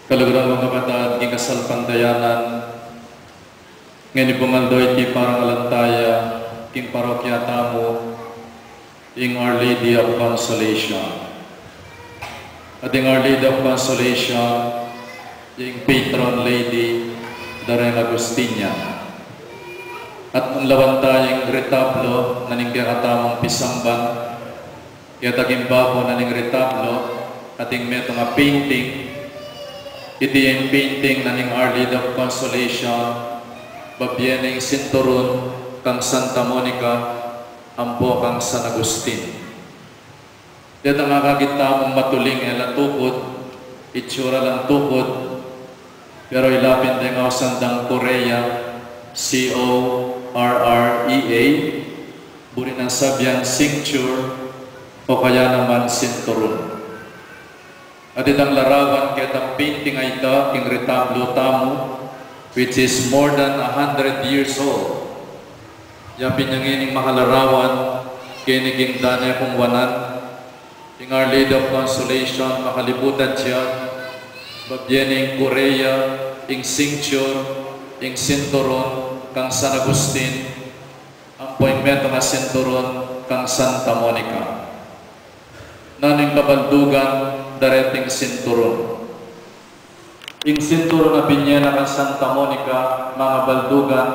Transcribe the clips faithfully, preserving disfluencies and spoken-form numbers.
Kaluguran kung kapatad king kasalpantayanan, ngeni pung aldo iti parangalan taya king parokya tamu ing Our Lady of Consolation. At ing Our Lady of Consolation, ing patron lady da ring Agustinian. At nung lawan taya ing retablo na ning kekatamung pisamban, keta king babo na ning retablo, ating metung a painting, iti ing painting na ning Our Lady of Consolation, babie ning sinturun kang Santa Monica, ampo kang San Agustin. Detang akakit tamung matuling e la tukud, itsura lang tukud, pero ilapin deng ausan dang Correa, C O R R E A, buri nang sabian cincture, o kaya naman sinturun. At itang larawan ketang painting a ita king retablo tamu, which is more than a hundred years old. Ya pin ya ngening makalarawan keni king dane kung wanan, ing Our Lady of Consolation, makalibutan ya, babie ne ing Correa, ing cincture, ing sinturun kang San Agustin, ampo ing metung a sinturun kang Santa Monica. Nanu ing kabaldugan da reting sinturun? Ing sinturun a binie na kang Santa Monica, mangabaldugan,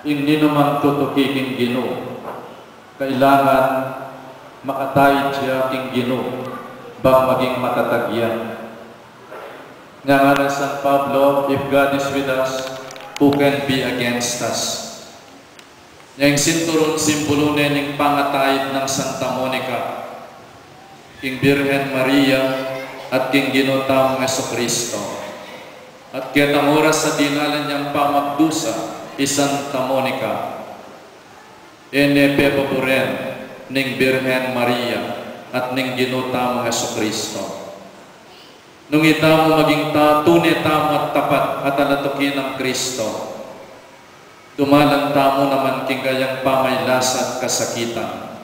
ing ninumang tutuki king Ginu, kailangan makataid ya king Ginu bang maging matatag ya. Ngana nang San Pablo, "If God is with us, who can be against us?" Ing sinturun simbulu ne ning pangataid nang Santa Monica king Birhen Maria at king Ginu tamung Jesucristo. At ketang oras a dinalan yang pamagdusa i Santa Monica, e ne pepaburen ning Birhen Maria at ning Ginu tamung Jesucristo. Nung itamu maging ta-, tune tamu at tapat a talatuki nang Kristo, dumalan tamu naman king kayang pamaylasa at kasakitan.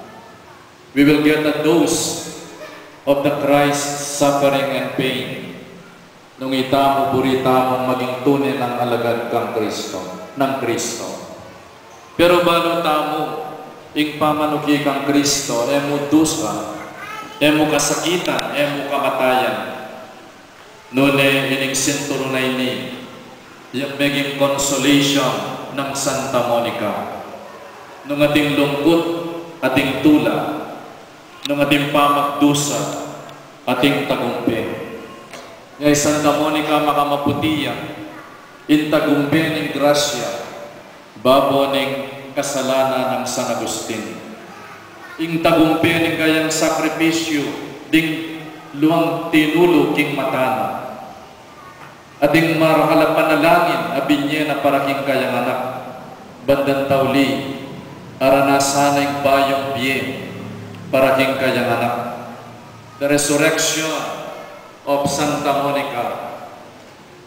We will get a dose of the Christ's suffering and pain nung itamu buri tamung maging tune nang alagad kang Kristo, nang Kristo. Pero balu tamu, ing pamanuki kang Kristo, e mu dusa, e mu kasakitan, e mu kamatayan. Nune ining sinturun a ini, yang meging consolation nang Santa Monica. Nung ating lungkut, ating tula, nung ating pamagdusa, ating tagumpe. Nya i Santa Monica makamaputi ya, ing tagumpe ning grasya, babo ning kasalanan nang San Agustin. Ing tagumpe ning kayang sakripisyu ding luang tinulu king mata na. At ing marakal a panalangin a binie na para king kayang anak, bandang tauli, aranasan na ing bayung bie para king kayang anak. The resurrection of Santa Monica,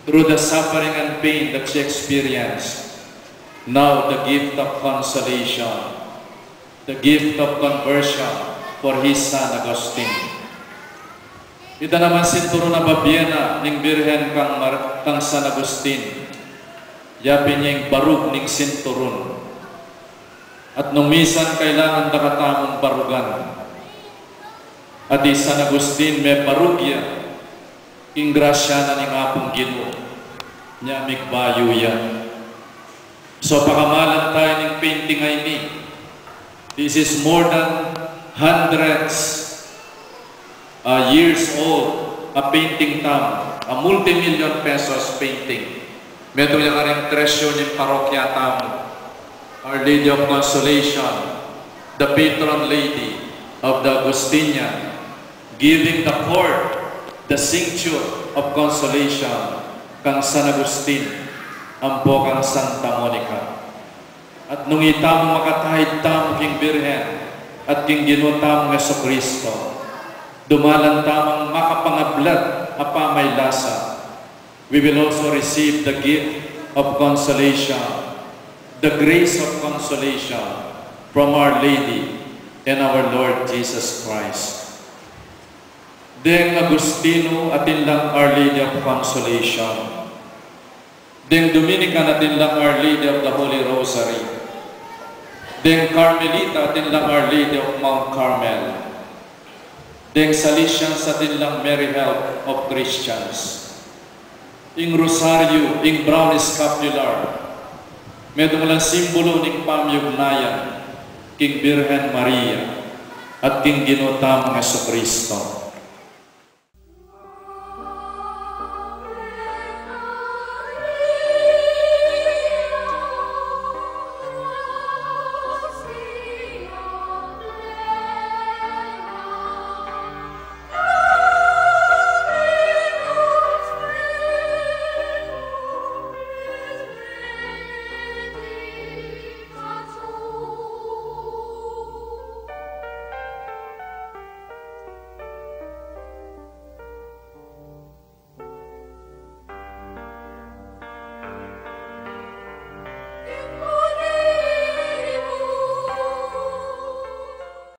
through the suffering and pain that she experienced, now the gift of consolation, the gift of conversion for his son Agustin. Ita naman sinturun a babie na ning Birhen kang Mar-, kang San Agustin, yapin ya ing barug ning sinturun. At nung misan kailangan da katamung barugan, at i San Agustin mebarug ya, ing grasya na ning Apung Ginu, nya migbayu ya. So, pakamalan tamu ning painting a ini. This is more than hundreds, uh, years old, a painting tamu, a multi-million pesos painting. Metung ya karing treasure ning parokya tamu, Our Lady of Consolation, the patron lady of the Augustinian, giving the court the cincture of consolation kang San Agustin ampo kang Santa Monica. At nung itamu makataid tamu king Birhen at king Ginu tamung Jesucristo, dumalan tamung makapangablat a pamaylasa, we will also receive the gift of consolation, the grace of consolation from Our Lady and our Lord Jesus Christ. Deng Agustino atin lang Our Lady of Consolation. Deng Dominican atin lang Our Lady of the Holy Rosary. Deng Carmelita atin lang Our Lady of Mount Carmel. Deng Salesians atin lang Mary Help of Christians. Ing Rosario, ing brown scapular, metung lang simbulu ning pamyugnayan king Birhen Maria at king Ginu tamung Jesucristo.